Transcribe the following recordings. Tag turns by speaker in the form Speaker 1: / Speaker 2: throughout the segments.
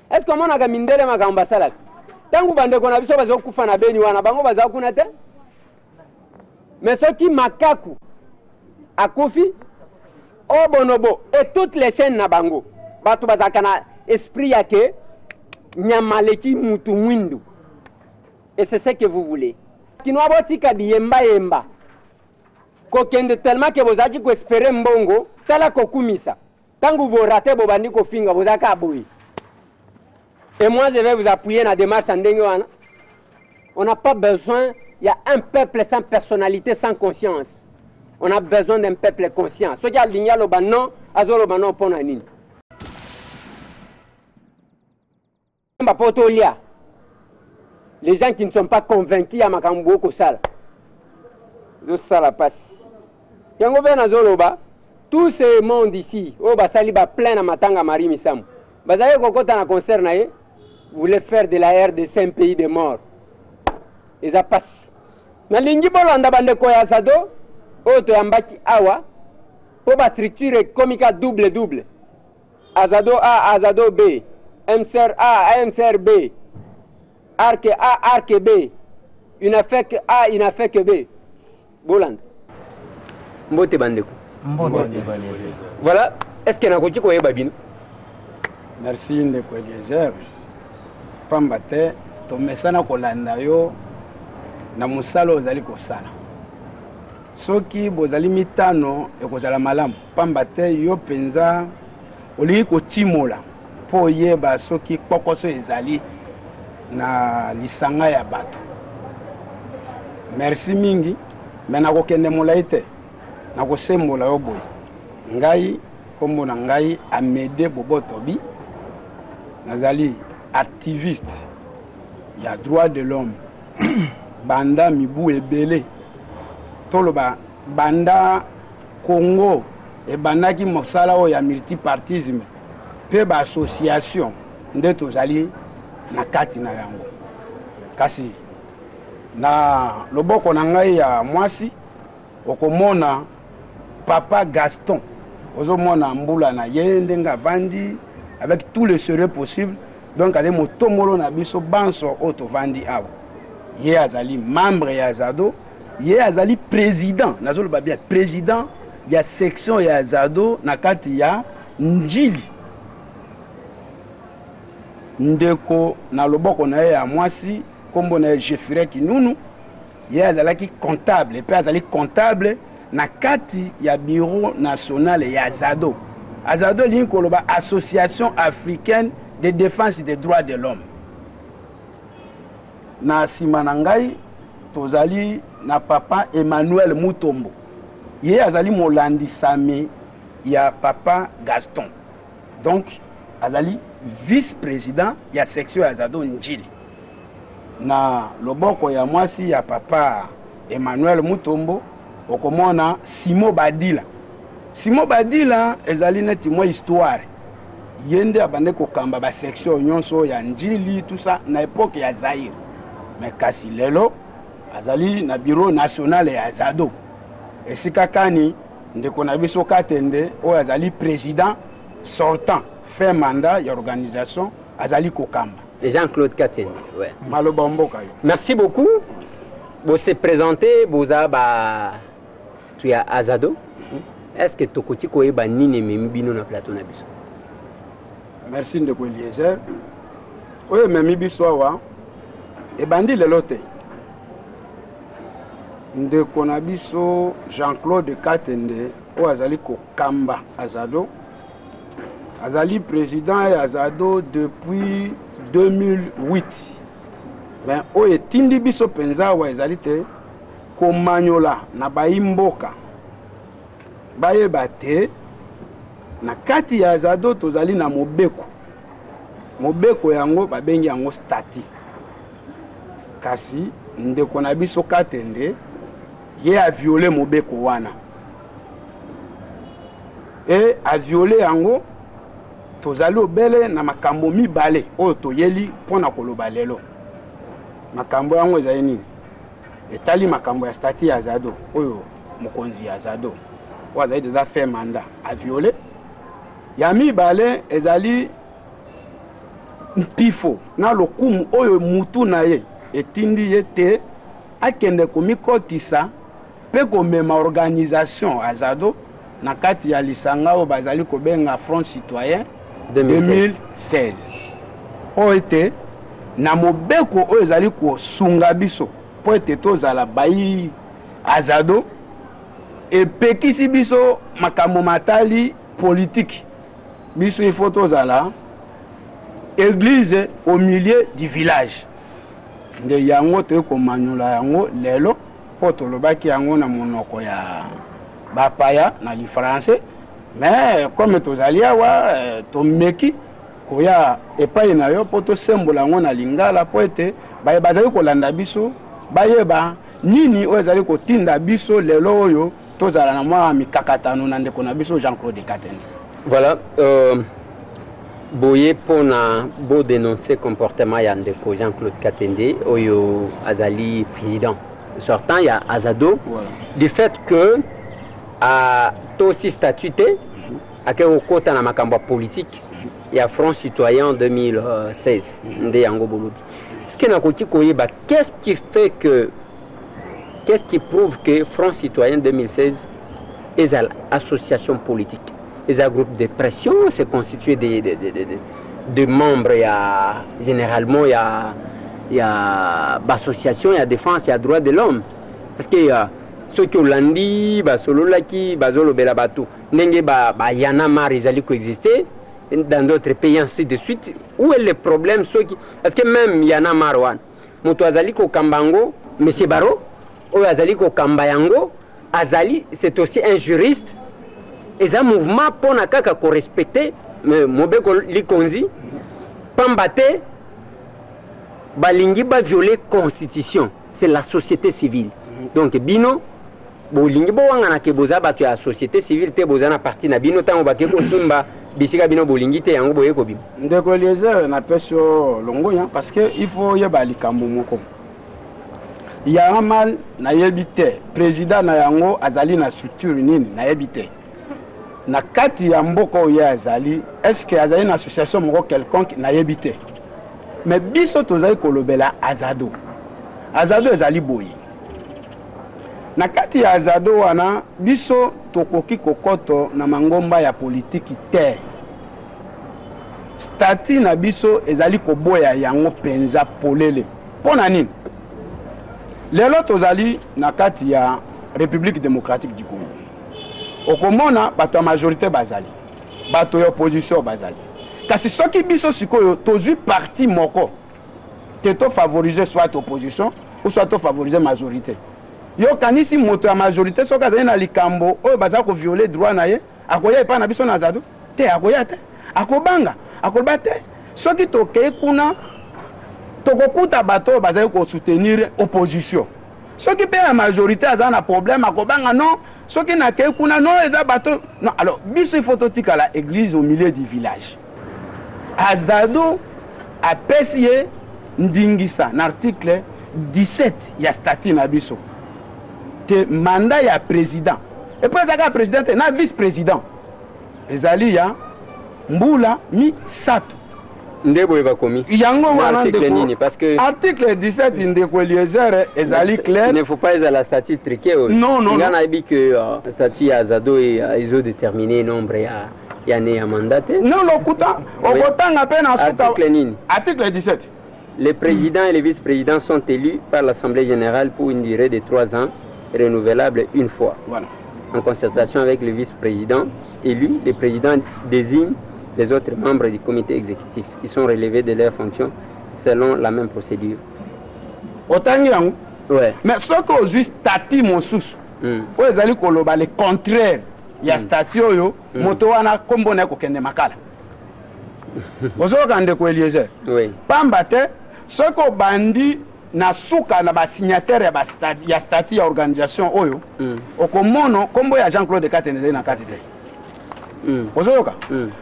Speaker 1: Est ce que omonaka mindele makambo basalaka? Ntango bandeko na biso bazokufa na Beni wana, bango baza kuna te. Mais soki makaku akufi, o bonobo et toutes les chaînes na bango, bato bazalaka na esprit ya ke nyama aleki mutu mwindu. Et c'est ce que vous voulez. Kinois botika biyemba yemba. Kokende tellement que bozalaki ko espérer mbongo, tala kokumisa. Tango bo rater bobandi kofinga, boza kaka boye. Et moi je vais vous appuyer na démarche ya ndenge wana. On n'a pas besoin ya un peuple sans personnalité, sans conscience. On a besoin d'un peuple conscient. Soki alingi aloba non, azoloba non pona nini? Ba po tolia. Les gens qui ne sont pas convaincus ya makambo bokosala. Ezosala pasi. Yango mpe nazoloba tout ce monde ici oyo basali ba plein na matanga Marie Misamu bazali kokota na concert na ye voulait faire de la RDC un pays de mort. Eza pasi. Nalingi bolanda bandeko ya Zado oyo toyambaki awa mpo ba structure ekomi ka double double. Azado A, Azado B, MCR A, MCR B, Arc A, Arc B, UNAFEC A, UNAFEC B. Bolanda. Mbote bandeko.
Speaker 2: Mbote ndeko Eliezer.
Speaker 1: Voilà, est-ce que nakoki koyeba bino?
Speaker 2: Merci ndeko Eliezer. Pamba te tomesana kolanda yo na mosala ozali kosala. Soki bozali mitano ekozala malamu, pamba te yo mpenza olingi kotimola mpo oyeba soki kpokoso ezali na lisanga ya bato. Merci mingi, me nakokende molai te, nakosembola yo boye. Ngai, nkombo na ngai Amede Bobotobi, nazali activiste ya droit de l'homme banda mibu ebele, toloba banda Congo ebandaki mosala oyo ya multipartisme mpe ba association nde tozali na kati na yango. Kasi na loboko na ngai ya mwasi okomona papa Gaston, ozomona mbula na ye ndenge avandi avec tout le sérieux possible, donc azali motombolo na biso banso oyo tovandi awa. Ye azali membre ya Azado, ye azali président, nazoloba bien président ya section ya Azado na kati ya Ndjili. Ndeko na loboko na ye ya mwasi nkombo na ye Jeffrey Kinunu, ye azalaki comptable mpe azali comptable na kati ya bureau national ya Azado. Azado elingi koloba Association africaine de défense des droits de l'homme. Na nsima na ngai tozali na papa Emmanuel Mutombo, ye azali molandisami ya papa Gaston, donc azali vice-président ya section ya Azado Ndjili. Na loboko ya mwasi ya papa Emmanuel Mutombo okomona Simo Badila. Simo Badila ezali neti mwa histoire, ye nde abandi kokamba ba section nyonso ya Ndjili tout ça na epoque ya Zaire, mais kasi lelo azali na bureau national ya Azado, esika kani ndeko na biso Katende oyo azali président sortant fin mandat ya organisation azali kokamba.
Speaker 1: Jean-Claude Katende, ouais.
Speaker 2: Maloba mboka yo.
Speaker 1: Merci beaucoup. Bo se présenter boza ba tu ya Azado. Est-ce que tokoki koyeba nini ememi bino na plateau na biso?
Speaker 2: Merci ndeko Eliezer. Oyo ememi biso awa ebandi lelo te. Ndeko na biso Jean-Claude Katende oyo azali kokamba Azado, azali président ya Azado depuis 2008. Mais oyo etindi biso mpenza awa ezali te komanyola na bayi mboka bayeba te na kati ya Azado tozali na mobeko. Mobeko yango babengi yango statut. Kasi ndeko na biso Katende ye a viole mobeko wana, e a viole yango. Tozali obele na makambo mibale oyo toyeli mpo na koloba lelo. Makambo yango ezali nini? Etali makambo ya statut ya Azado oyo mokonzi ya Azado oyo azali deja fait mandat a viole. Ya mibale ezali Mpifo na lokumu oyo mutu na ye etindi ye te akende komikotisa mpe komema organisation Azado na kati ya lisanga oyo bazali kobenga Front Citoyen 2016, mpo ete na mobeko oyo ezali kosunga biso mpo ete tozala bayi Azado epekisi biso makambo matali politiki. Biso il faut tozala église au milieu du village. Nde yango toyei komanyola yango lelo, mpo tolobaki yango na monoko ya bapaya, na lifrançais, mais comme tozali awa, tomeki koya epai na yo mpo tosembola yango na lingala, mpo ete baye bazali kolanda biso bayeba nini oyo ezali kotinda biso lelo oyo tozala na mwa mikakatano na ndeko na biso Jean-Claude Katende.
Speaker 1: Voilà, boye mpona bodénoncer comportement ya ndeko Jean-Claude Katende, oyo azali président sortant ya Azado, du fait que atosi statut te, ake kokota na makambo ya politique ya Front Citoyen 2016. Nde yango bolobi. Ce que nakoki koyeba, qu'est-ce qui fait que, qu'est-ce qui prouve que Front Citoyen 2016 ezala association politique? Eza groupe de pression, c'est constitué de membres ya généralement ya baassociation ya défense ya droit de l'homme, parce que soki olandi basololaki, bazolobela bato ndenge ba Y'en a marre ezali koexister dans d'autres pays, ainsi de suite. Où est le problème? Soki, parce que même Y'en a marre wana, moto azali kokamba yango, monsieur Baro oyo azali kokamba yango, azali, c'est aussi un juriste. Eza mouvement mpona kaka korespecter mobeko likonzi, pamba te balingi bavioler constitution. C'est la société civile. Donc bino bolingi bowangana ke boza bato ya société civile te, boza na parti na bino. Ntango bake kosimba bisika bino bolingi te, yango boye kobima.
Speaker 2: Ndeko Eliezer, napesi yo longonya, parce que il faut oyeba likambo moko. Y'en a marre, nayebi te président na yango azali na structure nini, nayebi te na kati ya mboka oyo ye azali, est ce que azali na association moko quelconque, nayebi te. Mais biso tozali kolobela Azado. Azado ezali boye: na kati ya Azado wana, biso tokoki kokoto na mangomba ya politiki te. Statut na biso ezali koboya yango mpenza polele. Mpo na nini? Lelo tozali na kati ya République démocratique du Congo. Okomona bato ya majorité bazali, bato ya opposition bazali. Kasi soki biso sikoyo tozwi parti moko te, tofavoriser soit opposition ou soit tofavoriser majorité, yokanisi moto ya majorité, soki azali na likambo oyo baza kovioler droit na ye, akoya epai na biso na Azado te? Akoya te, akobanga, akoloba te soki tokei kuna, tokokuta bato oyo bazali kosoutenir opposition. Soki mpe ya majorité aza na problème, akobanga: non, soki nakei kuna, non, eza bato, non. Alors biso, il faut totikala église au milieu du village. Azado apesi ye ndingisa na article 17 ya statut na biso te, mandat ya président, et puis ezalaka président te na vice président, ezali ya mbula 3.
Speaker 1: Nde boye bakomi?
Speaker 2: Yango wana.
Speaker 1: Article nini? Parce que
Speaker 2: article 17, ndeko Eliezer, ezali clair.
Speaker 1: Il ne faut pas ezala statut truqué oyo.
Speaker 2: Non, non.
Speaker 1: Nga nayebi que statut ya Azado ezodéterminer nombre ya ne ya mandat te.
Speaker 2: Non, lokuta. Okotanga mpe na suka.
Speaker 1: Article nini?
Speaker 2: Article 17.
Speaker 1: Les présidents et les vice-présidents sont élus par l'Assemblée générale pour une durée de 3 ans, renouvelable une fois.
Speaker 2: Voilà.
Speaker 1: En concertation avec le vice-président élu, le président désigne les autres membres du comité exécutif. Ils sont relevés de leurs fonctions selon la même procédure.
Speaker 2: Otangi yango?
Speaker 1: Ouais.
Speaker 2: Mais soki ozwi statut mosusu oyo ezali koloba le contraire ya statut oyo, moto wana nkombo na ye kokende makala. Ozoyoka, ndeko Eliezer?
Speaker 1: Oui.
Speaker 2: Pamba te soki obandi na suka na basignataire ya statut ya organisation oyo, okomona nkombo ya Jean-Claude Katende ezali na kati te. Ozoyoka?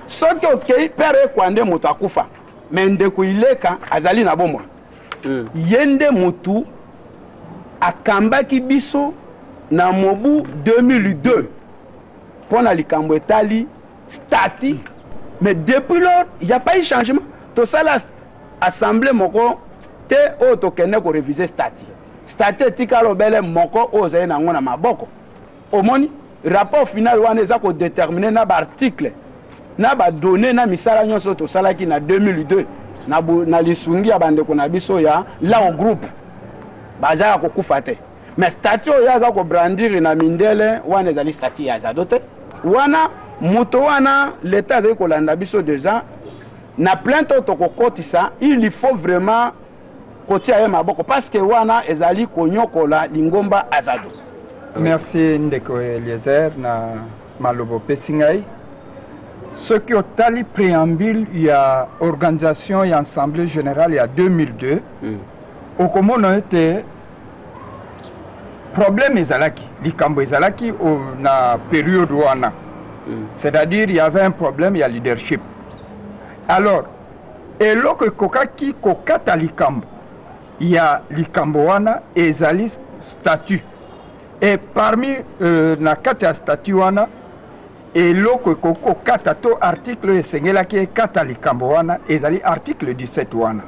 Speaker 2: Soki okei, père Ekwa nde moto akufa, mais ndeko Ileka azali na bomoi. Ye nde motu akambaki biso na mobu 2002 mpo na likambo etali statut. Mais depuis lors, il y a pas eu changement. Tosala Assemblée moko te oyo tokende koréviser statut. Statut etikala obele moko oyo ozali na yango na maboko. Omoni rapport final wana eza kodéterminer na baarticle, na badonnées, na misala nyonso oyo tosalaki na 2002 na lisungi ya bandeko na biso ya Lao Group. Baza ya kokufa te. Mais statut oyo aza kobrandir na mindele wana ezali statut ya Azado te. Wana moto wana, leta azali kolanda biso déjà na plainte oyo tokokotisa. Il faut vraiment kotia ye maboko, parce que wana ezali konyokola lingomba Azado.
Speaker 3: Merci, ndeko Eliezer, na maloba opesi ngai. Soki otali préambule ya organisation ya assemblée générale ya 2002, okomona ete problème ezalaki, likambo ezalaki na période wana, c'est-à-dire il y avait un problème ya leadership. Alors eloko ekokaki kokata likambo ya likambo wana ezali statut. Et parmi na kati ya statut wana, eloko ekoki kokata to article oyo esengelaki ekata likambo wana ezali article 17 wana,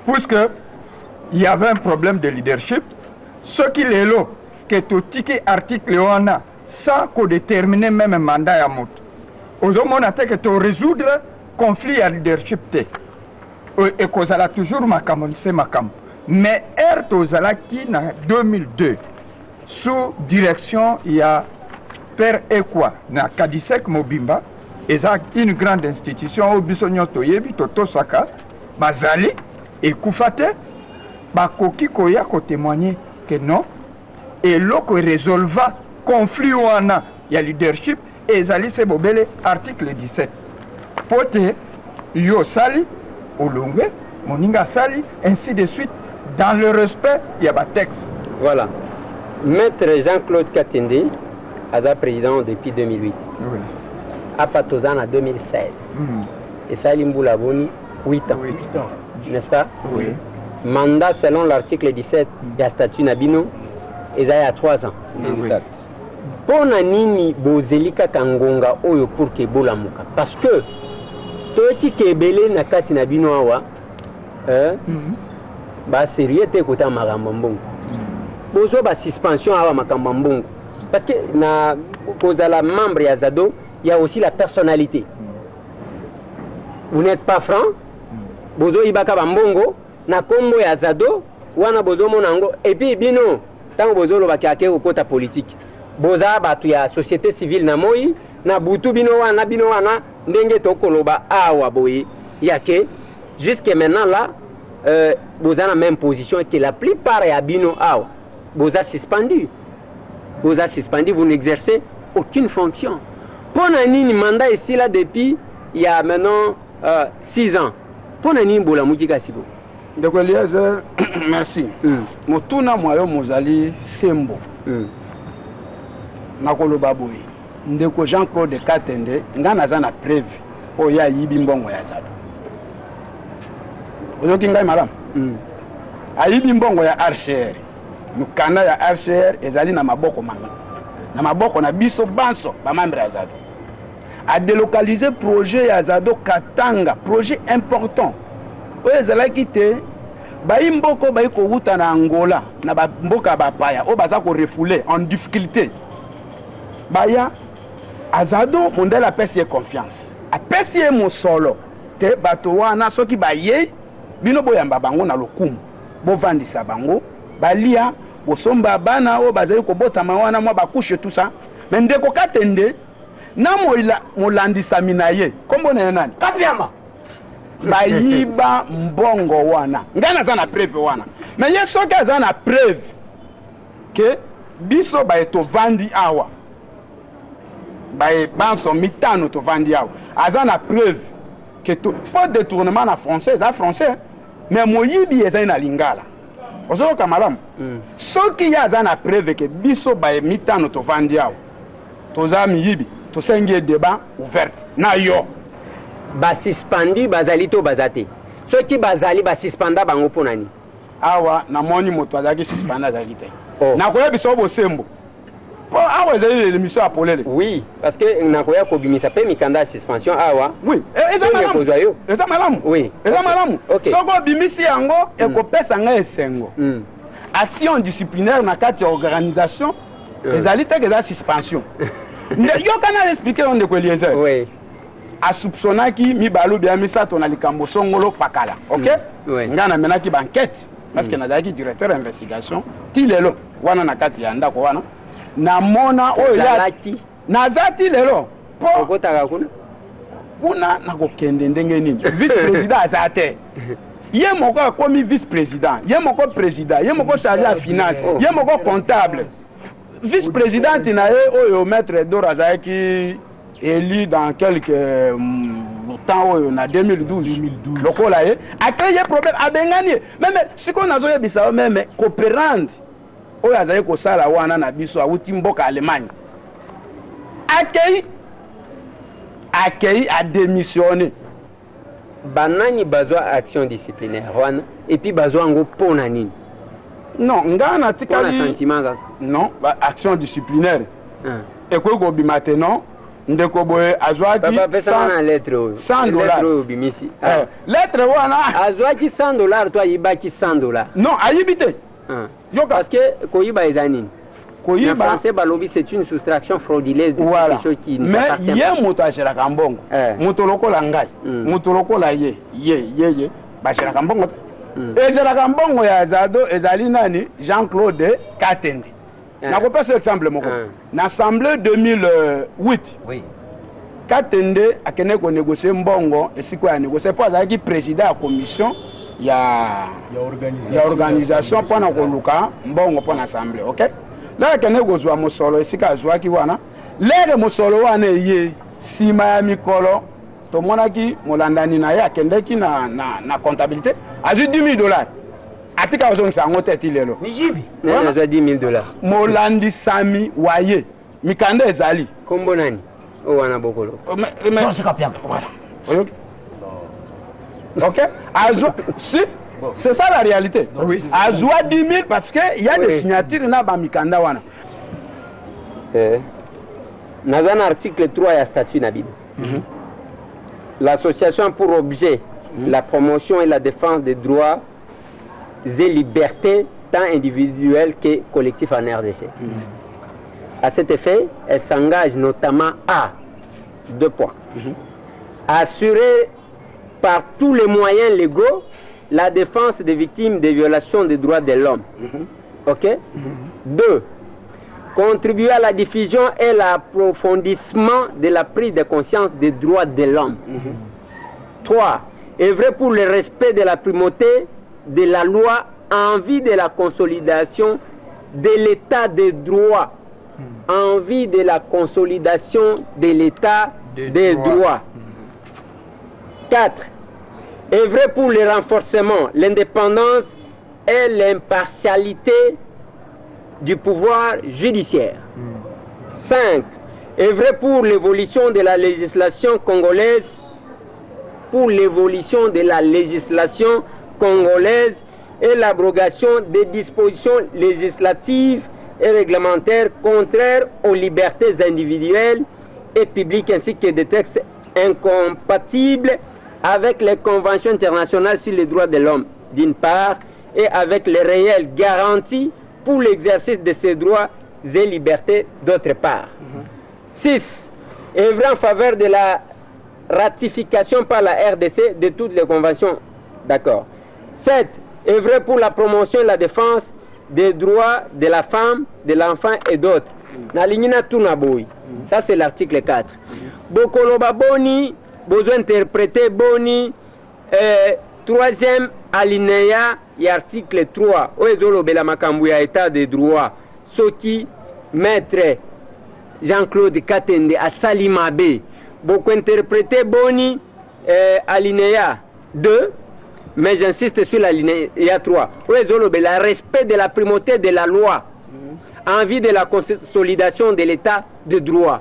Speaker 3: puisque il y avait un problème de leadership. Soki lelo ke totiki article wana sans kodéterminer même mandat ya moto, ozomona te ke torésoudre conflit ya leadership te. Ekozala toujours makambo nse makambo. Mais ere tozalaki na 2002 sous direction ya Père Ekwa na Kadisek mobimba, eza une grande institution oyo biso nyonso toyebi, totosaka, bazali ekufa te, bakoki koya kotémoigner ke non, eloko eresolva conflit wana ya leadership ezali se bobele article 17, mpo te yo osali, olongwe, moninga asali, ainsi de suite, dans le respect ya batexte.
Speaker 1: Voilà. Maître Jean-Claude Katende aza président depuis 2008. Apa toza na 2016. Esali mbula boni? 8 ans.
Speaker 3: 8 ans.
Speaker 1: N'est-ce pas?
Speaker 3: Oui.
Speaker 1: Mandat selon l'article 17 ya statut na bino eza ya 3 ans.
Speaker 2: Exact.
Speaker 1: Mpo na nini bozeli kaka ngonga oyo pour ke bolamuka? Parce que toyoki ke ebele na kati na bino awa, eh, basérieux te kota makambo ya mbongo. Bozwa basuspension awa, makambo ya mbongo, parce que na kozala membre ya Azado, il y a aussi la personnalité. Vous n'êtes pas franc, bozoyibaka bambongo na nkombo ya Azado wana, bozomona yango. Et puis bino, ntango bozolobaki ake kokota politique, boza bato ya société civile na moi na butu. Bino wana, bino wana, ndenge tokoloba awa boye yake, jusque maintenant là, boza na même position que la plupart ya bino awa. Boza suspendu, boza suspendu, vous n'exercez aucune fonction. Mpo na nini mandat esila depuis il y a maintenant 6 ans? Mpo na nini bolamuki kasi bo?
Speaker 2: Ndeko Eliezer, merci. Motuna mwa yo mozali sembo. Nakoloba boye, ndeko Jean Claude Katende, ngai naza na preuve oyo ayibi mbongo ya Azado. Oyoki ngai malamu? Ayibi mbongo ya RCR. Mokanda ya RCR ezali na maboko manga, na maboko na biso banso bamembre ya Azado. Adélocaliser projet ya Azado Katanga, projet important oyo ezalaki te bayi mboka oyo bayi kowuta na Angola, na bamboka ya bapaya oyo baza korefouler en difficulté, baya Azado. Mondele apesi ye confiance, apesi ye mosolo te. Bato wana soki bayei, bino boyamba bango na lokumu, bovandisa bango, balia, bosomba bana oyo bazali kobotama wana mwa bacouches, tout ça. Mais ndeko Katende na molandisami na ye, nkombo na ye nani?
Speaker 1: Kapiama.
Speaker 2: Bayiba mbongo wana. Ngai naza na preuve wana. Mais ye soki aza na preuve ke biso baye tovandi awa, baye banso mitano tovandi awa, aza na preuve ke to mpo détournement na français eza français, mais moyibi ezali na lingala. Ozoyoka malamu? Soki ye aza na preuve ke biso baye mitano tovandi awa toza miyibi, tosengi ye débat ouverte na yo.
Speaker 1: Basuspendu bazali to baza te? Soki bazali, basuspenda bango mpo na nini?
Speaker 2: Awa namoni moto azalaki suspendu azalaki te.
Speaker 1: Oh.
Speaker 2: Nakoyebisa yo bosembo. Mpo awa ezali l'émission ya polele.
Speaker 1: Oui, parce que nakoya kobimisa mpe mikanda ya suspension awa.
Speaker 2: Oui, eza malamu.
Speaker 1: Kozwa yo.
Speaker 2: Eza malamu.
Speaker 1: Oui.
Speaker 2: Eza malamu.
Speaker 1: Ok.
Speaker 2: Soki obimisi yango, ekopesa ngai esengo. Action disciplinaire na kati ya organisation ezali te ke eza suspension. Yoka na expliquer yo, ndeko Eliezer.
Speaker 1: Oui.
Speaker 2: Asoupçonnaki mibale ubia misato na likambo songolo pakala, ok?
Speaker 1: Oui.
Speaker 2: Ngai namenaki baenquête parce que nazalaki directeur ya investigation ti lelo wana na kati ya ndako wana. Namona oyo ya
Speaker 1: Ozalaki?
Speaker 2: Naza ti lelo mpo
Speaker 1: Okotaka kuna?
Speaker 2: Kuna nakokende ndenge nini? Vice président aza te. Ye moko akomi vice président, ye moko président, ye moko chargé ya finance, ye moko comptable. Vice présidente na ye oyo maître Dor azalaki élu dans quelques temps oyo na 2012, lokola ye acréer ye problème, abengani ye. Même sikoyo nazoyebisa yo, même coopérante oyo azali kosala wana na biso awuti mboka Allemagne, akei adémissionné.
Speaker 1: Banani bazwa action disciplinaire wana? Et puis bazwa yango mpo na nini?
Speaker 2: Non, ngai
Speaker 1: Mpo na
Speaker 2: natikali
Speaker 1: sentiment kaka?
Speaker 2: Non, ba action disciplinaire
Speaker 1: Ah.
Speaker 2: ekoki kobima te. Non, ndeko boye azwaki
Speaker 1: Papa, pesanga na lettre oyo.
Speaker 2: 100
Speaker 1: Lettre
Speaker 2: dollars.
Speaker 1: oyo obimisi.
Speaker 2: Eh, lettre wana.
Speaker 1: Azwaki 100 $ to ayibaki 100 $?
Speaker 2: Non, ayibi te.
Speaker 1: Ah.
Speaker 2: Yoka.
Speaker 1: Parce que koyiba eza nini? Na
Speaker 2: Koyiba
Speaker 1: français balobi c'est une soustraction frauduleuse de
Speaker 2: voilà
Speaker 1: quelque chose qui ne
Speaker 2: mais
Speaker 1: t'appartient
Speaker 2: ye
Speaker 1: pas.
Speaker 2: moto agéraka mbongo.
Speaker 1: Eh.
Speaker 2: Moto lokola ngai, moto lokola ye bagéraka mbongo te. Ezalaka mbongo ya Zado ezali nani? Jean Claude Katende.
Speaker 1: Eh.
Speaker 2: Nakopesa exemple moko. Na assemblée 2008, Katende akende konégocier mbongo esika oyo anégocie mpo azalaki président ya commission ya organisation mpona koluka mbongo mpo na assemblée, ok? Lere akende kozwa mosolo esika azwaki wana, lere mosolo wana eye nsima ya mikolo, tomonaki molandani na ye akendeki na comptabilité, azwi 10 000 $, atika kozongisa yango te ti lelo.
Speaker 4: Mijibi.
Speaker 1: Nani azwa 10 000 $?
Speaker 2: Molandisami wa ye, mikanda ezali.
Speaker 1: Kombo nani oyo wana bokolo?
Speaker 4: Georges Kapianga.
Speaker 2: Voilà, oyoki? Ok, azwa, si c'est ça la réalité.
Speaker 3: Oui.
Speaker 2: Azwa 10 000 parce que il y a des signatures na bamikanda wana.
Speaker 1: Eh. Naza na article 3 ya statut na bino. L'association a pour objet la promotion et la défense des droits et libertés tant individuels que collectifs en RDC. À cet effet, elle s'engage notamment à deux points: assurer par tous les moyens légaux la défense des victimes des violations des droits de l'homme. Ok. Deux, contribuer à la diffusion et l'approfondissement de la prise de conscience des droits de l'homme. Trois, œuvrer pour le respect de la primauté de la loi en vue de la consolidation de l'état de droit. En vue de la consolidation de l'état
Speaker 3: Des
Speaker 1: de
Speaker 3: droits.
Speaker 1: droit. 4. Œuvrer pour le renforcement, l'indépendance et l'impartialité du pouvoir judiciaire. 5. Œuvrer pour l'évolution de la législation congolaise, pour l'évolution de la législation congolaise et l'abrogation des dispositions législatives et réglementaires contraires aux libertés individuelles et publiques ainsi que des textes incompatibles avec les conventions internationales sur les droits de l'homme, d'une part, et avec les réelles garanties pour l'exercice de ces droits et libertés, d'autre part. 6. Œuvrer en faveur de la ratification par la RDC de toutes les conventions. D'accord. 7. Œuvrer pour la promotion et la défense des droits de la femme, de l'enfant et d'autres. Nalingi natuna boye. Ça, c'est l'article 4. Bokoloba boni, besoin interpréter boni, troisième alinéa ya article 3 oyo ezolobela makambo ya état de droit. Soki maître Jean-Claude Katende asali mabe, bokointerpréter boni alinéa 2? Mais j'insiste sur l'alinéa 3 oyo ezolobela respect de la primauté de la loi en vue de la consolidation de l'état de droit.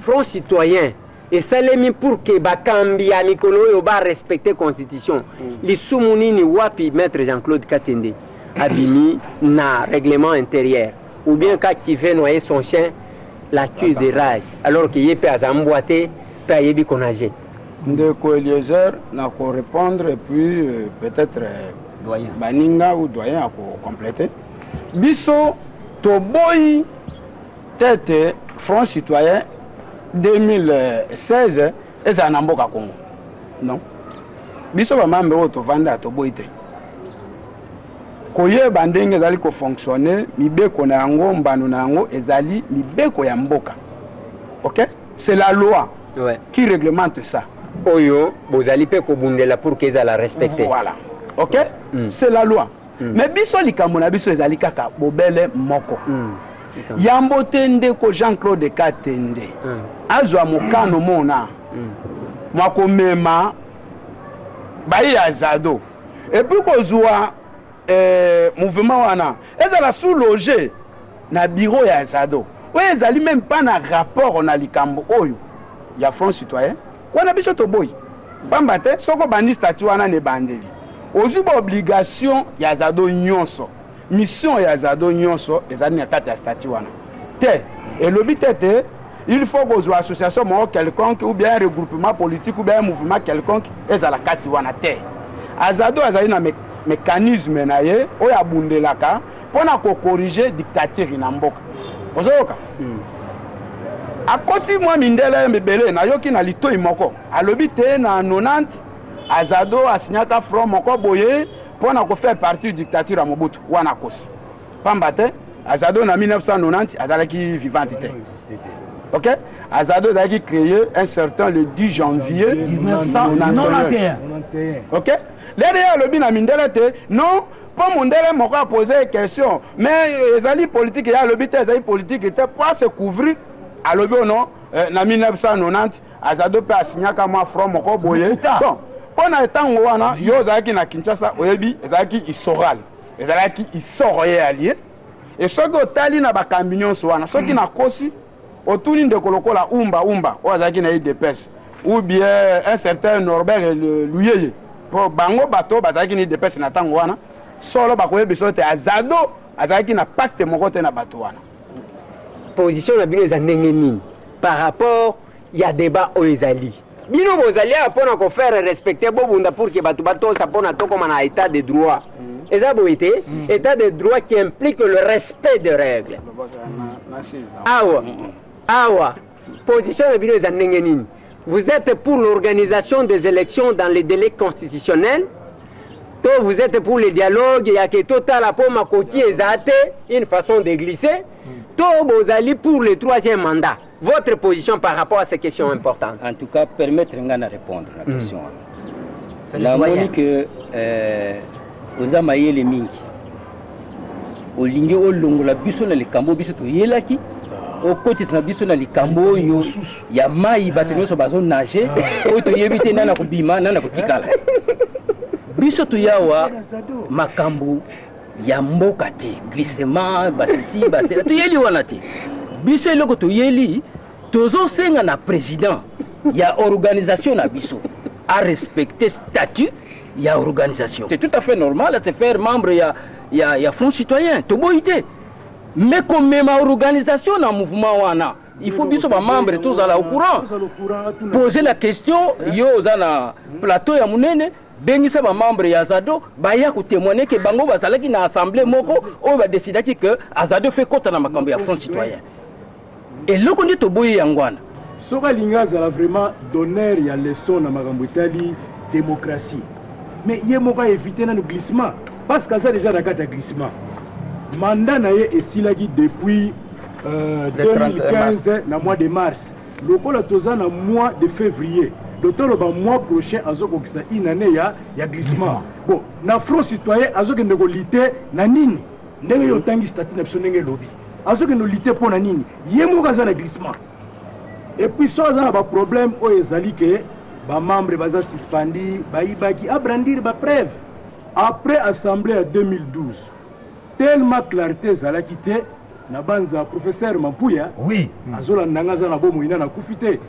Speaker 1: Front citoyen esalemi pour que bakambi ya mikolo oyo barespecte constitution. Lisumu nini wapi maître Jean-Claude Katende abimi na règlement intérieur, ou bien quand qui veut noyer son chien? L'accuse de rage alors que ye mpe aza mbwa te mpe ayebi konage.
Speaker 2: Ndeko Eliezer, nako répondre et puis peut-être
Speaker 1: Doyen.
Speaker 2: Baninga ou doyen ako compléter. Biso toboyi tete Front Citoyen 2016 ezala na mboka Congo. Non. Biso ba membre oyo tovanda toboyi te. Koyeba ndenge ezali kofonctionner, mibeko na yango, mbano na yango ezali mibeko ya mboka. OK? C'est la loi qui réglemente ça.
Speaker 1: Oyo bozali mpe kobundela pour que ezala respecté.
Speaker 2: Voilà. OK? C'est la loi. Mais biso likambo na biso ezali kaka bobele moko. Yambo te ndeko Jean-Claude Katende azwa mokano mona mwa komema baye ya Azado et puis kozwa mouvement wana ezala sous loger na bureau ya Azado oyo ezali même pas na rapport na likambo oyo ya Front Citoyen wana. Biso toboyi, pamba te soki obandi statut wana na ebandeli, ozwi baobligation ya Azado nyonso, mission ya Azado nyonso ezali na kati ya statut wana te. Elobi te te il faut kozwa association moko quelconque ou bien un regroupement politique ou bien un mouvement quelconque ezala kati wana te. Azado azali na mécanisme na ye oyo abundelaka mpo na kocorriger dictature na mboka. Ozoyoka, akosi mwa mindele mibele. Nayoki na litoi moko alobi te na 90 Azado asinyaka front moko boye mpo na kofaire partie dictature ya Mobutu. Wana akosi, pamba te Azado na 1990 azalaki vivante te. OK, Azado ezalaki créé un certain le 10 janvier
Speaker 4: 1991.
Speaker 2: OK, lere ye alobi na mindele te non, mpo mondele moko apose question, mais ezali politique. Ye alobi te ezali politique te po ase couvrir. Alobi ono na 1990 Azado mpe asinyaka mwa front moko boye. Bon, mpo na ntango wana yo ozalaki na Kinshasa, oyebi ezalaki Isoral, ezalaki Isoro ye alie. E soki otali na bakambi nyonso wana, soki nakosi, otuni ndeko lokola Umba Umba oyo azalaki na UDPS ou bien un certain Norbert Luyeye, mpo bango bato bazalaki na UDPS na ntango wana, solo bakoyebisa te Azado azalaki na pacte moko te na bato wana.
Speaker 1: Position na bino eza ndenge nini par rapport ya débat oyo ezali? Bino bozali awa mpona kofaire respecter, bobunda pour que bato batosa mpona tokóma na état de droit. Eza boye te? État de droit qui implique le respect des règles. Awa awa, position na bino eza ndenge nini? Vous êtes pour l'organisation des élections dans les délais constitutionnels to vous êtes pour le dialogue ya ke totala mpo makoki eza te, une façon de glisser, to bozali pour le troisième mandat? Votre position par rapport à ces questions importantes?
Speaker 5: En tout cas, permettre nga na répondre na question wana. Namoni ke oza mayele mingi, olingi olongola biso na likambo biso toyelaki, okotisa na biso na likambo oyo ya mai. Bato nyonso bazonage, oyo toyebi te nani akobima, nani akotikala. Biso toyawa makambo ya mboka te, glissement basisi basela, toyeli wana te. Biso eloko toyeli, tozosenga na président ya organisation na biso arespecter statut ya organisation. C'est tout à fait normal à se faire membre ya Front Citoyen, toboyi te, mais komema organisation na mouvement wana, il faut biso bamembre tozala au courant. Poser la question, yo oza na plateau ya monene, bengisa bamembre ya Azado baya kotémoigne ke bango bazalaki na assemblée moko oyo badesidaki ke Azado fe kota na makambo ya Front Citoyen. Eloko nde toboyi yango wana.
Speaker 6: Soki alingi azala vraiment donneur ya leçon na makambo etali démocratie, mais ye moko aévite nano glissement, parce que aza déjà na kati ya glissement. Mandat na ye esilaki depuis 2015 na mois de mars. Lokola toza na mois de février, donc toloba mois prochain azokokisa une année ya glissement. Bon, na Front Citoyen azokende kolutter na nini? Ndenge yo otangi statut na biso, ndenge elobi, azokende kolutter mpo na nini? Ye moko aza na glissement. Et puis so aza na baproblème oyo ezali ke bamembre baza suspendi, bayibaki, abrandir bapreuve. Après assemblée ya 2012, tellement clarté ezalaki te na banza. Professeur Mampuya azolanda nga, aza na bomoi, na nakufi te.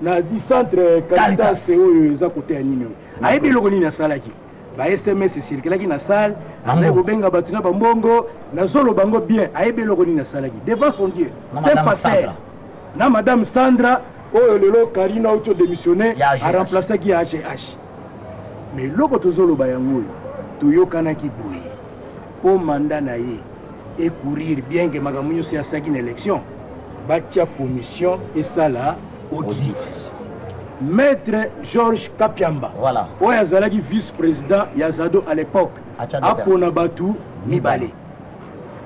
Speaker 6: Na centre Caritas oyo eza kote ya nini oyo, ayebi eloko nini asalaki. Ba SMS ecirculaki na salle, azali kobenga bato na bambongo, nazoloba yango bien, ayebi eloko nini asalaki devant son Dieu. C'est un pasteur. Na madame Sandra oyo lelo Karina auti odémissionner, aremplaçaki ya AGH. Mais eloko tozoloba yango oyo, toyokanaki boye mpo mandat na ye ecourir bien que makambo nyonso asalaki na élection, batia commission esala audit. Maître Georges Kapiamba,
Speaker 4: voilà,
Speaker 6: oyo azalaki vice-président ya Zado à l'époque, apona bato mibale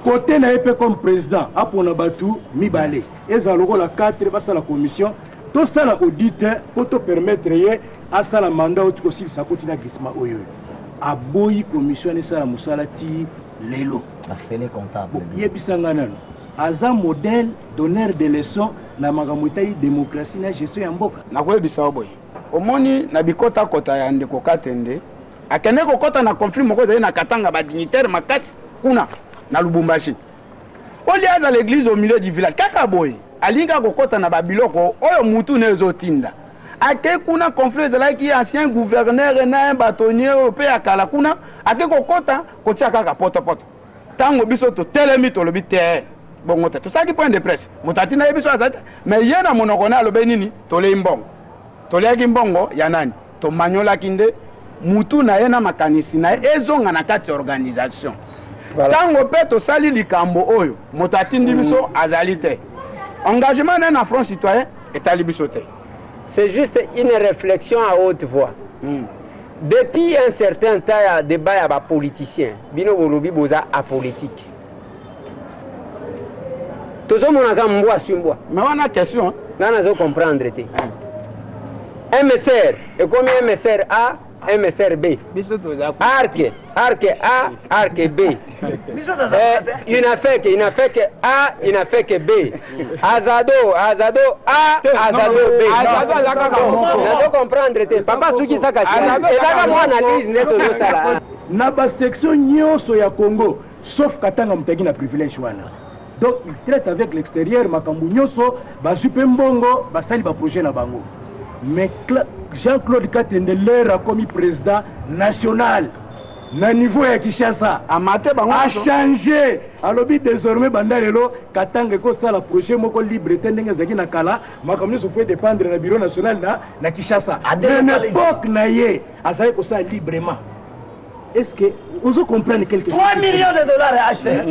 Speaker 6: kote na ye mpe comme président apona bato mibale, ezala lokola 4, basala commission, tosala audit mpo topermettre ye asala mandat oyo kosilisa akoti na glissement oyo. Aboyi commission wana esala mosala ti lelo. Yebisa nga nano, aza modèle donneur de leçon na makambo etali démocratie na gestion ya mboka?
Speaker 2: Nakoyebisa yo boye, omoni na bikotakota ya ndeko Katende, akende kokɔta na conflit moko ezali na Katanga, badignitaire makasi kuna na Lubumbashi. Olia aza l'église au milieu du village kaka boye, alingi kaka kokɔta na babiloko oyo mutu na ezotinda. Ake kuna, conflit ezalaki ancien gouverneur na bâtonnier oyo mpe ya kala kuna. Ake kokɔta kotia kaka potopoto. Ntango biso totelemi, tolobi te, bongo te. Tosalaki point de presse, moto atinda ye biso aza te. Mais ye na monoko na alobi nini? Tolei mbongo. Toliaki mbongo ya nani? Tomanyolaki nde mutu na ye na makanisi na ye ezonga na kati ya organisation. Ntango mpe tosali likambo oyo, moto atindi biso azali te. Engagement na ye na Front citoyen etali biso te.
Speaker 1: C'est juste une réflexion à haute voix. Depuis un certain temps ya débat ya bapoliticien, bino bolobi boza apolitique, tozomonaka mbwa aswi mbwa.
Speaker 2: Mais wana question
Speaker 1: Ngai nazo comprendre te. MSR ekomi MSR A, MSR B.
Speaker 2: Biso toza
Speaker 1: Arc, arc A, arc B. UNAFEC, UNAFEC A, UNAFEC B. Azado, Azado A, Azado B.
Speaker 2: Azado aza kaka moko.
Speaker 1: Nazo comprendre te. Papa sukisa kasi.
Speaker 2: Azado
Speaker 1: Ezaka
Speaker 2: kaka
Speaker 1: mwa
Speaker 2: moko.
Speaker 1: analyse nde tozosala.
Speaker 6: Na basection nyonso ya Congo sauf Katanga, moto aki na privilège wana. Donc il traite avec l'extérieur, makambo nyonso, bazwi mpe mbongo, basali baprojet na bango. Mais Jean-Claude Katende, l'heure akomi président national na niveau ya Kinshasa,
Speaker 2: amate bango nyonso.
Speaker 6: Achange, alobi désormais banda lelo Katanga ekosala projet moko libre te ndenge ezalaki na kala. Makambo nyonso faut dépendre na bureau national na Kinshasa. Mais na époque na ye azalaki kosala librement. Est ce que ozo comprendre quelque
Speaker 4: 3 millions de dollars ya HCR.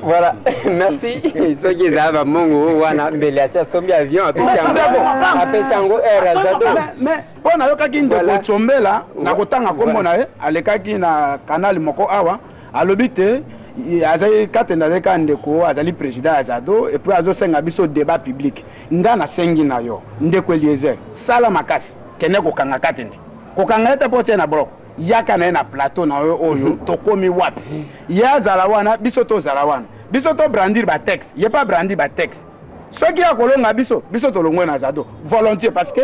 Speaker 1: Voilà, merci. Soki ezala bamongo wana, mbele asi asombi avion, apesi yango, apesi yango Air Azado.
Speaker 2: Mais mpo nayokaki ndeko Tsombela na kotanga nkombo na ye, alekaki na canal moko awa, alobi te azali Katende, azali kaka ndeko, azali président ya Zado et puis azosenga biso débat public. Nga nasengi na yo, ndeko Eliezer, sala makasi, kende kokanga Katende. Kokanga ye te mpo otie na boloko, yaka na ye na plateau na yo oyo tokomi wapi. Ye azala wana, biso tozala wana, biso tobrandir batexte, ye mpe abrandir batexte. Soki akolonga biso, biso tolongwe na Zado volontiers, parce que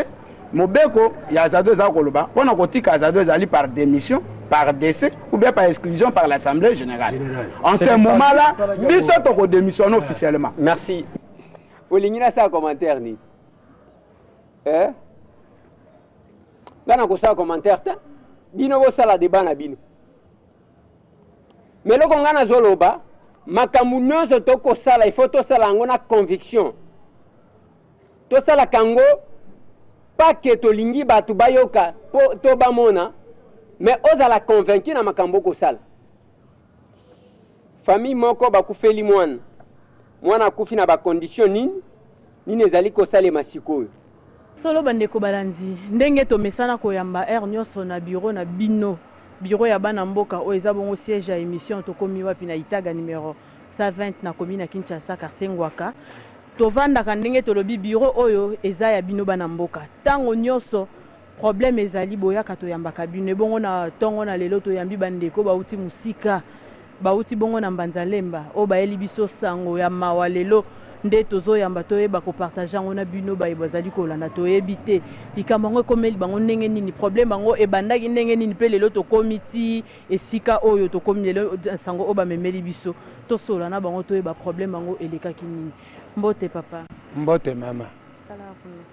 Speaker 2: mobeko ya Azado eza koloba mpona kotika Azado ezali par démission, par décès ou bien par exclusion par l'assemblée générale. En ce moment là, biso tokodémissionne officiellement.
Speaker 1: Merci. Olingi nasala commentaire nini? Eh? Nga na kosala commentaire te, bino bosala débat na bino. Mais eloko nga nazoloba, makambo nyonso tokosala, il faut tosala yango na conviction, tosalaka yango pas que tolingi bato bayoka po to bamona, mais ozala convaincu na makambo okosala. Famille moko bakufeli mwana, mwana akufi na bacondition nini nini, ezali kosalema sikoyo.
Speaker 7: Solo bandeko balandi, ndenge tomesana koyamba aire nyonso na bureau na bino, bureau ya bana mboka oyo eza bongo siège ya émission Tokomi Wapi na Itaga numéro 120 na commune ya Kinshasa, quartier Ngwaka. Tovandaka ndenge tolobi, bureau oyo eza ya bino bana mboka. Ntango nyonso problème ezali, boyaka, toyambaka bino. Ebongo na ntongo na lelo toyambi bandeko bauti mosika, bauti bongo na Mbanza-Lemba, oyo bayeli biso sango ya mawa. Lelo nde tozoyamba, toyeba kopartage yango na bino baye bazali kolanda. Toyebi te likambo yango ekomeli bango ndenge nini, problème yango ebandaki ndenge nini, mpe lelo tokomi ti esika oyo tokomi lelo. Sango oyo bamemeli biso, tosola na bango, toyeba problème yango elekaki nini. Mbote papa.
Speaker 8: Mbote mama.
Speaker 7: Tala kuna.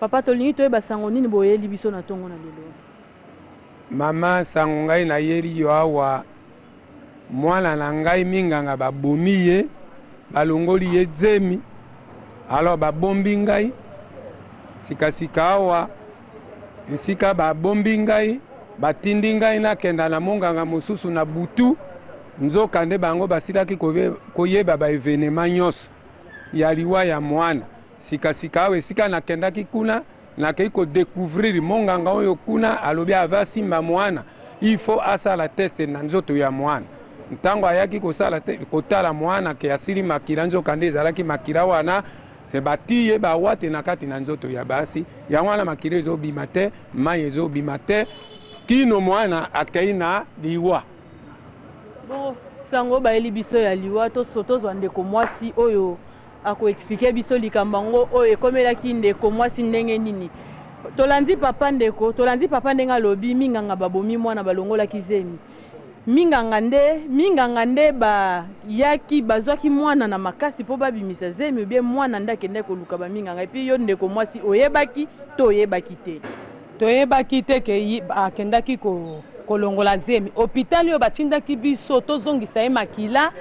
Speaker 7: Papa, tolingi toyeba sango nini boyeli biso na ntongo na lelo.
Speaker 2: Mama sango ngai nayeli yo awa mwana na ngai minganga babomi ye balongoli ye zemi alors babombi ngai sikasika awa esika babombi ngai batindi ngai nakenda na monganga mosusu na butu nzoka nde bango basilaki koyeba ba evenema nyonso ya liwa ya mwana sikasika awa esika nakendaki kuna Nakeyi ko decouvrir monganga oyo kuna alobi ava asimba mwana il faut asala test na nzoto ya mwana. Ntango ayaki kosala te, kotala mwana ke asili makila, nzoka nde ezalaki makila wana se batiye bawate na kati na nzoto ya basi, yango wana makila ezobima te, mai ezobima te kino mwana akei na liwa.
Speaker 7: Bongo sango bayeli biso ya liwa, tozwa ndeko mwasi oyo Ako expliquer biso likambo yango oyo ekomelaki ndeko mwasi ndenge nini. Tolandi papa ndeko, tolandi papa ndenge alobi minganga babomi mwana balongolaki zemi. Minganga nde, minganga nde ba yaki bazwaki mwana na makasi po babimisa zemi ou bien mwana nde akendaki koluka ba minganga? Et puis yo ndeko mwasi oyebaki to oyebaki te?
Speaker 8: Toyebaki te ke akendaki kolongola zemi. Hopital oyo batindaki biso tozongisa ye makila,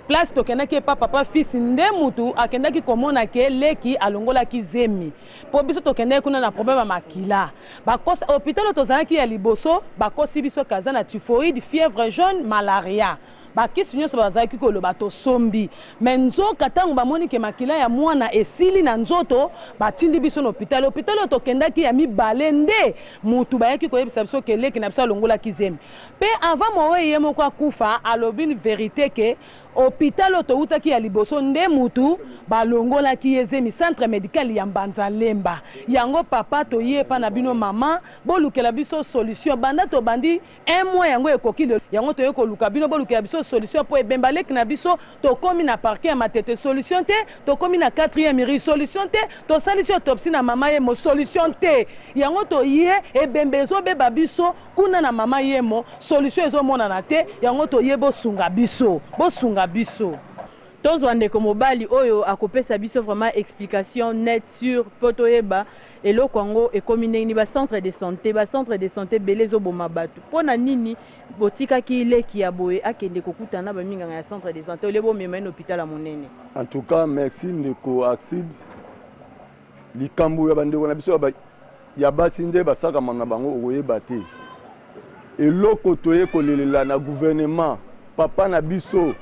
Speaker 8: Place tokendaki epa papa fils nde mutu akendaki komona ke leki alongolaki zemi po biso tokendaki kuna na problème ya makila bakosa hopital oyo tozalaki ya liboso bakosi biso ke aza na typhoïde fièvre jaune malaria bakisi nionso bazalaki koloba tosombi mais nzoka tango bamoni ke makila ya mwana esili na nzoto batindi biso na hopital hopital oyo tokendaki ya mibale nde mutu bayaki koyebisa biso ke leki na biso alongolaki zemi Pe avant moweyi ye moko akufa alobi verite ke hopital oyo towutaki ya liboso nde mutu balongolaki ye zemi centre medical ya mbanza lemba yango papa toye epa na bino maman bolukela biso solution banda tobandi un mois yango ekoki lelo yango toye koluka bino bolukela biso solution po ebemba leki na biso tokomi na parquet ya matete solution te tokomi na quatrième rue solution te tosalisi autopsie na mama yemo solution te yango toye ebembe ezobeba biso Kuna na mama yemo solution ezo monana te yango toye bosunga biso bosunga biso.
Speaker 7: Tozwa ndeko mobali oyo akopesa biso vraiment explication net sur po toyeba eloko yango ekomi ndenge nini ba centre de sante ba centre de sante ebele ezo boma batu pona nini botikaki leki ya boye akende kokutana na ba minganga ya centre de sante au lieu bomema ye na hopital ya monene.
Speaker 9: En tout cas merci ndeko Arcide likambo ya bandeko na biso ya basi nde basakama na bango okoyeba te eloko toye kolelela na gouvernement papa na biso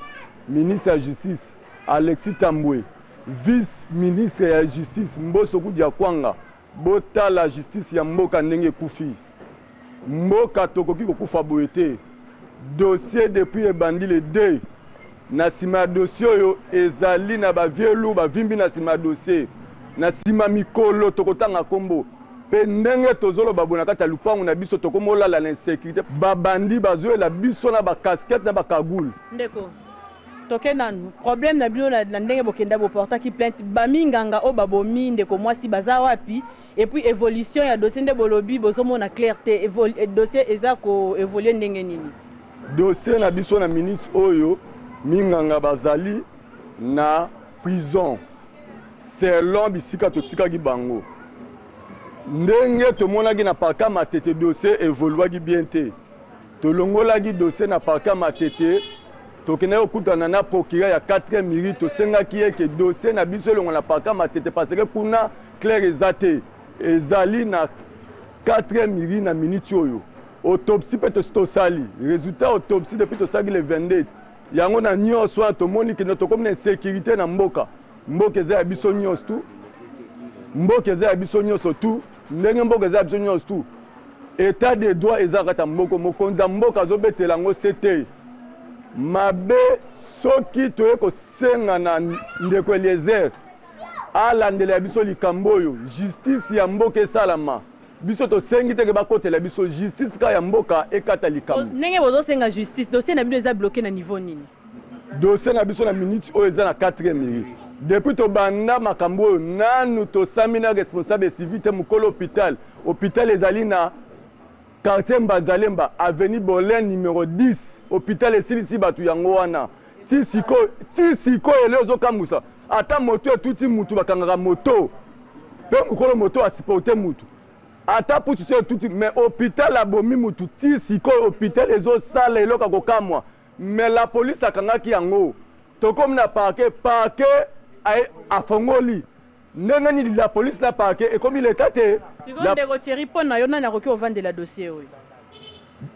Speaker 9: ministre ya justice Alexis Tambwe vice ministre ya justice Mboso Kudia Kwanga botala justice ya mboka ndenge ekufi Mboka tokoki kokufa boye te. Dossier depuis ebandi le 2 na sima ya dossier oyo ezali na ba vieux loup bavimbi na sima ya dossier. Na sima mikolo tokotanga kombo pe ndenge tozoloba boye na kati ya lupangu na biso tokomi olala na insecurite ba bandi bazoyela biso na ba casquette na ba cagoule.
Speaker 7: Ndeko toke nanu problème na bino na ndenge bokenda bo portaki plainte ba minganga oyo babomi ndeko mwasi baza wapi Et puis evolution ya dossier nde bolobi bozo mona clair te dossier eza ko evoluer ndenge nini?
Speaker 9: Dossier na biso na minute oyo minganga bazali na prison selon bisika totikaki bango ndenge tomonaki na parka Matete dossier evoluaki bien te tolongolaki dossier na parka Matete tokendaki kokutana na procureur ya 4e mairie tosengaki ye ke dossier na biso elongwa na parka Matete parce que kuna Claire eza te ezali na 4 miri na minute oyo autopsie mpe tosi tosali resultat autopsie depuis tosalaki le 22 yango na nyonso wana tomoni kende tokomi na insécurité na mboka mboka eza ya biso nyonso tu mboka eza ya biso nyonso tu ndenge mboka eza ya biso nyonso tu etat de droit eza kati ya mboka mokonzi ya mboka azobetela yango se te mabe soki toye kosenga na ndeko eliezer Alandela ya biso likambo oyo justice ya mboka esalama biso tosengi te ke bakotela biso justice kaka ya mboka ekata likambo.
Speaker 7: Ndenge bozo senga justice dossier na bino eza bloque na niveau nini?
Speaker 9: Dossier na biso na minute oyo eza na quatrième rue depuis tobanda makambo oyo nanu tosami na responsable civil te mokolo hopital hopital ezali na Quartier Mbanza-Lemba, avenue Bolin numero 10, hopital esilisi batu yango wana ti sikoyo ti sikoyo eloko ezo kamwisa ata moto etuti mutu bakangaka moto pe mukolo moto a supporte mutu. Ata pusu so etuti, mais hôpital abomi mutu ti sikoyo hôpital ezosala eloko ya kokamwa, mais la police akangaki yango. Tokomi na parquet, parquet afongoli ndenge nini la police na parquet ekomi l'etat te?
Speaker 7: Sikoyo ndeko Thierry, mpo na yo nani akoki kovandela dossier oyo?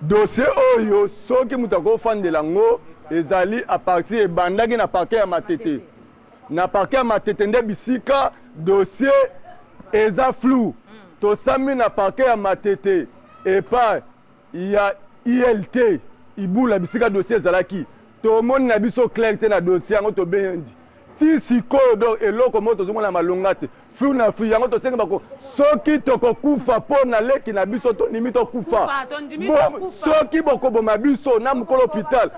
Speaker 9: Dossier oyo soki moto akofandela yango ezali à partir ebandaki na parquet ya Matete. Na parquet ya Matete nde bisika dossier eza flou. Tosambi na parquet ya Matete epai ya ILT Ibula bisika dossier ezalaki. Tomoni na biso clair te na dossier yango, tobendi ti sikoyo, donc eloko moko tozomona malonga te, flou na flou. Yango tosengi bako, soki tokokufa mpo na leki na biso, tondimi tokufa. Soki bokoboma biso na mokolo hôpital,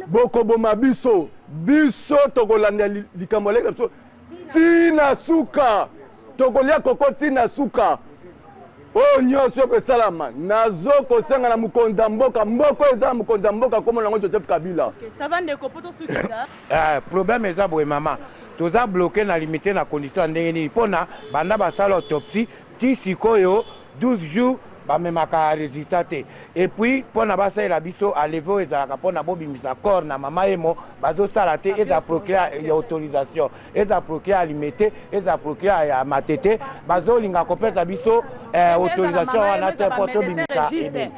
Speaker 9: bokoboma biso, biso tokolanda likambo ya leki na biso ti na suka, tokolia koko ti na suka. Oyo nyonso ekosalama, nazo kosenga na mokonzi ya mboka, mboka eza na mokonzi ya mboka komona yango Joseph Kabila.
Speaker 7: Okay, ça va ndeko, po tosukisa.
Speaker 10: Problème eza boye mama, toza bloqué na Limete na condition ya ndenge nini? Mpona banda basala autopsie ti sikoyo 12 jours, bamemaka résultat te. Et puis mpona basalela biso enlevé oyo ezalaka mpona bobimisa corps na Mama Yemo, bazosala te. Eza procureur ya autorisation, eza procureur ya Limete, eza procureur ya Matete, bazolinga kopesa biso autorisation wana te mpo tobimisa ebele.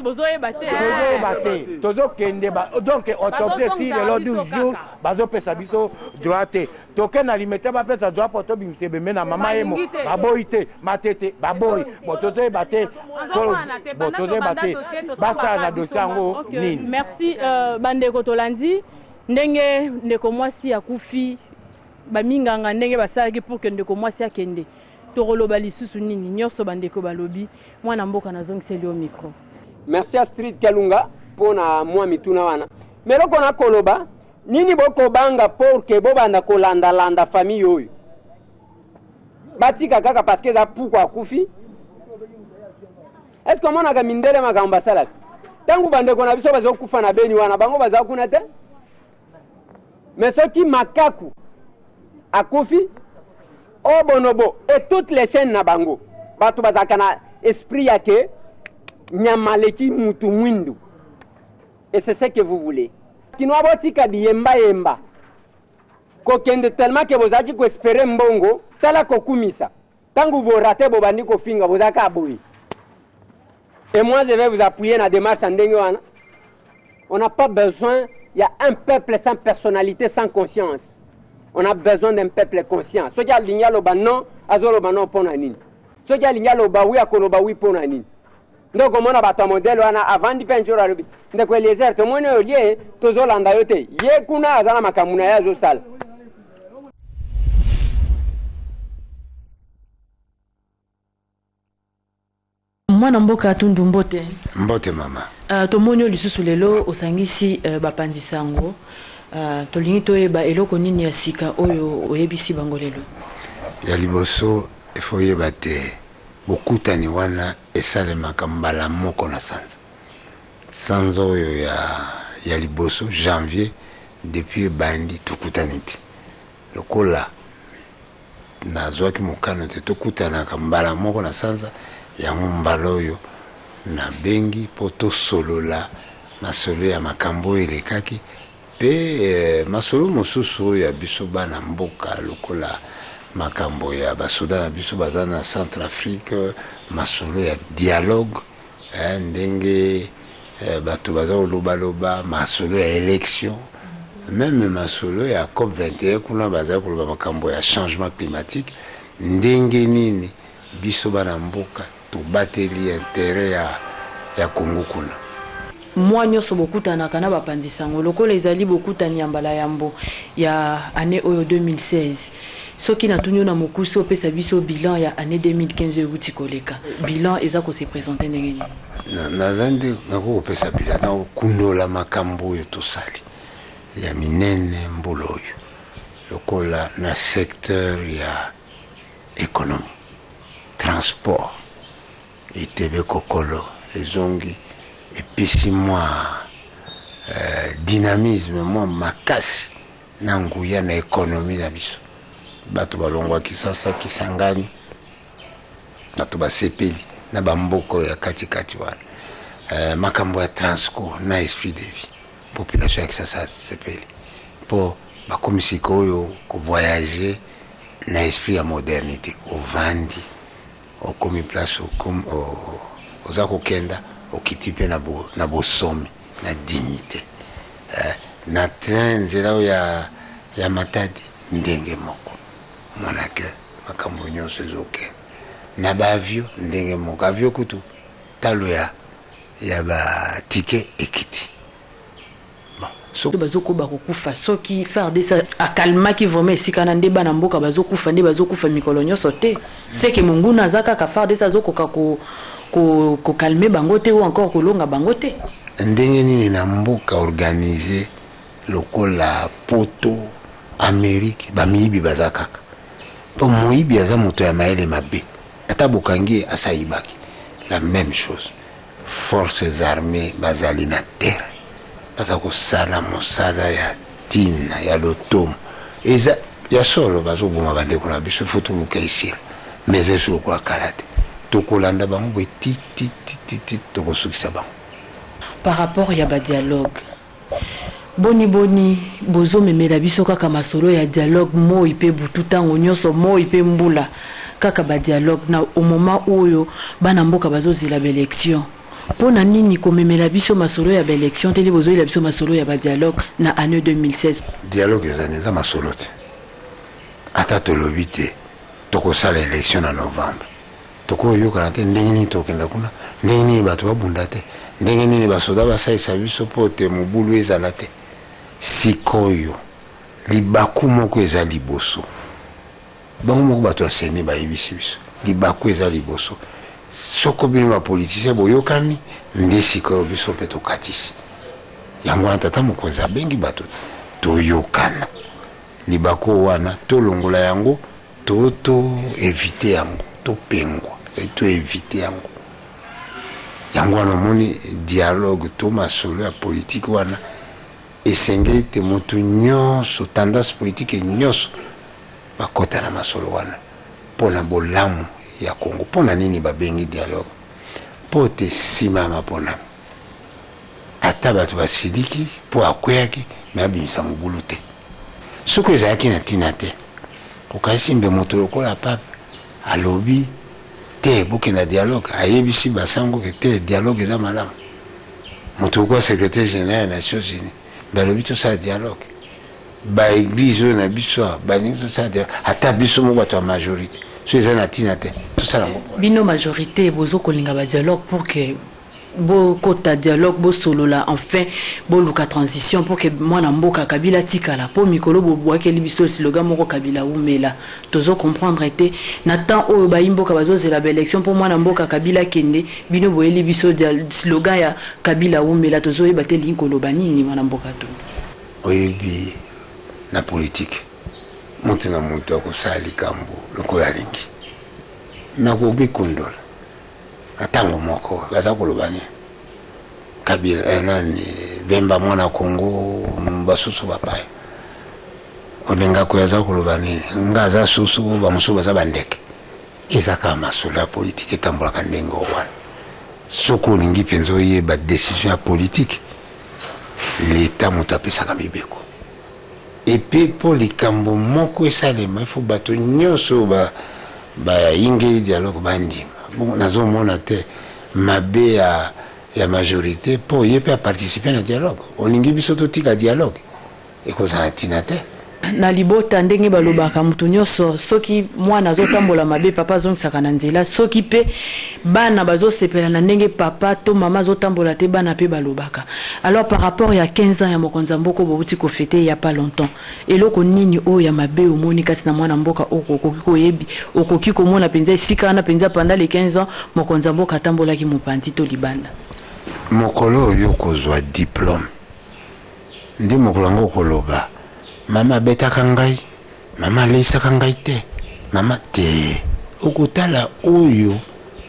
Speaker 7: Bozoyeba te.
Speaker 10: Tozoyeba te, tozokende. Donc autopsie esi lelo 12 jours, bazopesa biso droit te. Toke na Limete, bapesa droit mpo tobimisa ebembe na Mama Yemo, baboyi te. Matete baboyi. Bon, tozoyeba te, bon, tozoyeba te basala na dossier yango nini.
Speaker 7: Merci bandeko. Tolandi ndenge ndeko mwasi akufi, baminganga ndenge basalaki pour que ndeko mwasi akende. Tokoloba lisusu nini? Nyonso bandeko balobi. Mwana mboka, nazongiseli yo micro.
Speaker 1: Merci Astrid Kalunga mpona mwa mituna wana. Mais eloko nakoloba nini, bokobanga pour que bobanda kolandalanda famille oyo, batika kaka parce que eza puku akufi. Est ce que omonaka mindele makambo basalaka? Ntango bandeko na biso bazokufa na Beni wana, bango baza kuna te. Mais soki makaku akufi o bonobo et toutes les chaînes na bango, bato bazalaka na esprit ya ke nyama aleki mutu mwindu, et c'est ce que vous voulez. Kinoa, botika biyembayemba kokende tellement ke bozalaki koespérer mbongo. Tala kokumisa, ntango borater, bobandi kofinga, bozalaka boye. Et moi, je vais vous appuyer na démarche ya ndenge wana. On n'a pas besoin ya un peuple sans personnalité, sans conscience. On a besoin d'un peuple conscient. Soki alingi aloba non, azoloba non mpo na nini? Soki alingi aloba oui, akoloba oui mpo na nini? Nde okomona bato ya modèle wana avandi mpe njoro, alobi: "Ndeko Eliezer, tomoni oyo lie, tozolanda yo te." Ye kuna aza na makambo na ye azosala.
Speaker 7: Mwana mboka Atundu, mbote.
Speaker 11: Mbote mama.
Speaker 7: Tomoni oyo lisusu lelo osangisi bapanzi sango. Tolingi toyeba eloko nini ya sika oyo oyebisi bango lelo.
Speaker 11: Ya liboso, efo oyeba te bokutani wana esalemaka mbala moko na sanza. Sanza oyo ya liboso, janvier, depuis ebandi tokutani te. Lokola nazwaki mokano te tokutanaka mbala moko na sanza, yango mbala oyo nabengi mpo tosolola masolo ya makambo oyo elekaki mpe masolo mosusu oyo ya biso bana mboka, lokola makambo ya basoda na biso baza na Centre Afrique, masolo ya dialogue, ndenge bato baza kolobaloba, masolo ya élection, même masolo ya COP 21 kuna baza koloba makambo ya changement climatique, ndenge nini biso bana mboka tobateli intérêt ya Congo kuna.
Speaker 7: Mwa nyonso bokutanaka na bapanzi sango, lokola ezali bokutani ya mbala yambo ya année oyo 2016, soki natuni yo na mokuse opesa biso bilan ya année 2015 oyo euti koleka, bilan eza kose présenter ndenge nini?
Speaker 11: Naza nde nakoki kopesa bilan, nakokundola makambo oyo tosali ya minene mbula oyo, lokola na secteur ya économie, transport, Itebe Kokolo ezongi, epesi mwa dynamisme, mwa makasi na nguya na économie na biso. Bato balongwa Kisasa, Kisangani. Bato basepeli na bamboka oyo ya katikati wana. Makambo ya Transco na Esprit de Vie, population ya Kisasa asepeli mpo bakomi sikoyo kovoyage na esprit ya modernité. Ovandi, okomi place oza kokenda, okiti mpe na bosomi, na dignité. Na train, nzela oyo ya Matadi, ndenge moko. Monake makambo nyonso ezokende na baavion ndenge moko. Avion kutu, talo ya batike ekiti.
Speaker 7: So bazokoba kokufa. Soki FARDC akalmaki vraiment esika na nde bana mboka bazokufa, nde bazokufa mikolo nyonso te, seke monguna aza kaka. FARDC azokoka kocalmer bango te ou encore kolonga bango te.
Speaker 11: Ndenge nini na mboka organisé lokola Poto, Amérique, bamiyibi baza kaka? Mpo moyibi aza moto ya mayele mabe, ata bokangi ye, asa ayibaki. La même chose, forces armées bazali na terre, baza kosala mosala ya ntina ya lotomo. Eza ya solo, bazoboma bandeko na biso, faut toluka esila, mais eza esu lokola kala te. Tokolanda bango boye ti ti ti ti ti tokosukisa bango.
Speaker 7: Par rapport ya badialogue, boni boni bozomemela biso kaka masolo ya dialogue moi mpe butu, ntango nyonso, moi mpe mbula, kaka badialogue, na au moment oyo bana mboka bazozela baélection? Mpo na nini komemela biso masolo ya baélection te, nde bozoyela biso masolo ya badialogue na année 2016?
Speaker 11: Dialogue ezali, eza masolo te. Ata tolobi te tokosala élection na novembre, tokoyokana te ndenge nini tokenda kuna, ndenge nini bato babunda te, ndenge nini basoda basalisa biso mpo te mobulu ezala te. Sikoyo libaku moko eza liboso. Bango moko bato ya CENI bayebisi biso libaku eza liboso. Soko bino bapoliticien boyokani, nde sikoyo biso mpe tokatisi yango wana. Tata mokonzi abengi bato, toyokana. Libaku wana tolongola yango to éviter yango, topengwa, to éviter yango. Yango wana omoni dialogue to masolo ya politike wana esengeli te moto nyonso, tendance politique nyonso bakɔta na masolo wana mpo na bolamu ya Congo. Mpo na nini babengi dialogue? Mpo te nsima ya maponami, ata bato basiliki mpo akweyaki, me abimisa mobulu te. Soki ezalaki na ntina te, okasi mbe moto lokola pape alobi te bokenda dialogue, ayebisi basango ke te, dialogue eza malamu. Moto lokola secrétaire général ya Nations Unies balobi tosala dialogue. Baéglise oyo na biso awa balingi tosala dialogue. Ata biso moko bato ya majorité, so eza na ntina te, tosala yango.
Speaker 7: Bino majorité bozokolinga badialogue pour que bokota dialogue, bosolola, enfin boluka transition pour que mwana mboka Kabila tikala, mpo mikolo bobwakeli biso slogan moko, "Kabila umela". Tozocomprendre te na temps oyo bayi mboka bazozela baélection mpo mwana mboka Kabila akende, bino boyeli biso slogan ya "Kabila umela". Tozoyeba te elingi koloba nini, mwana mboka to.
Speaker 11: Oyebi, na politike, moto na moto akosala likambo lokola alingi. Nakomikundola na ntango moko baza koloba nini, Kabila, nani, Bemba mwana Kongo, basusu bapaya. Olingako aza koloba nini, nga aza susu, bamosusu baza bandeke. Eza kaka masolo ya politike, etambolaka ndenge wana. Soki olingi mpenza oyeba décision ya politike, leta moto apesaka mibeko. Epe mpo likambo moko esalema, ifo bato nyonso oyo bayingeli dialogue bandima. Bon, nazomona te mabe ya majorité mpo ye mpe aparticipe na dialogue. Olingi biso totika dialogue, ekozala ntina te.
Speaker 7: Na libota, ndenge balobaka, motu nyonso, soki mwana azotambola mabe, papa azongisaka na nzela. Soki mpe bana bazosepela na ndenge papa to mama azotambola te, bana mpe balobaka. Alors, par rapport ya 15 ans ya mokonzi ya mboka bouti kofêter ya pas longtemps, eloko nini oyo ya mabe omoni kati na mwana mboka oyo okoki koyebi, okoki komona mpenza esika wana mpenza pendant les 15 ans mokonzi ya mboka atambolaki mopanzi to libanda?
Speaker 11: Mokolo oyo okozwa diplôme, nde mokolo yango okoloba mama abetaka ngai, mama aleisaka ngai te, mama te. Okotala oyo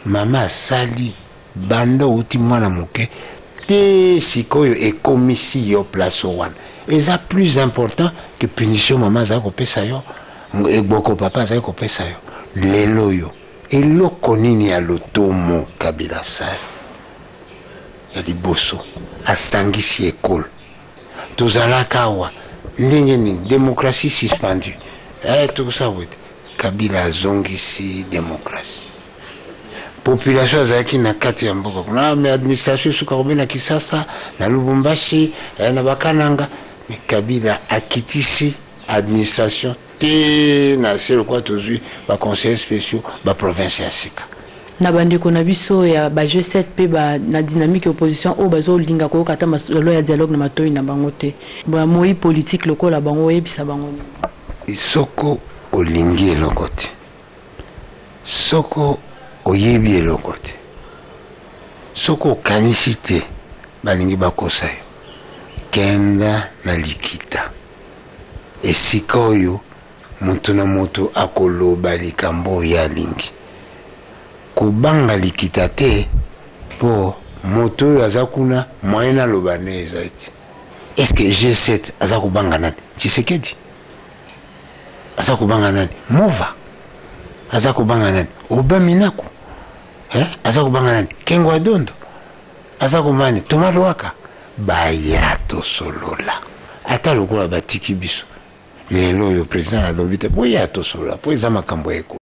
Speaker 11: mama asali banda outi mwana moke te sikoyo ekomisi yo place wana, eza plus important que punition mama azali kopesa yo, eboko papa azali kopesa yo. Lelo oyo Eloko nini ya lotomo Kabila asali? Ya liboso, asangisi ekolo. Tozalaka awa ndenge nini? Democratie suspendue. Eh, tokosala boye te. Kabila azongisi democratie. Population azalaki na kati ya mboka kuna, ah, mais administration esuka kobe na Kisasa, na Lubumbashi, eh, na Bakananga. Mais Kabila akitisi administration te na se lokola tozwi ba conseillers spéciaux ba province ya sika.
Speaker 7: Na bandeko na biso ya ba G7 mpe ba na dynamique ya opposition oyo bazolinga koyoka ata masolo ya dialogue na matoyi na bango te, ba moyi politique lokola bango, oyebisa bango nini?
Speaker 11: Soko olingi eloko te, soko oyebi eloko te, soko okanisi te balingi bakosa yo, kenda na likita esika oyo moto na moto akoloba likambo oyo ye alingi. Kobanga likita te po moto oyo aza kuna moyen naloba naye eza te. Est ce que G7 aza kobanga nani? Tshisekedi? Aza kobanga nani? Mova? Aza kobanga nani? Aubin Minaku? Eh? Aza kobanga nani? Kengo Adondo? Aza kobanga nani? Thomas Luhaka? Baya tosolola. Ata lokola batiki biso lelo oyo president alobi te boya tosolola po eza makambo ya ekolo.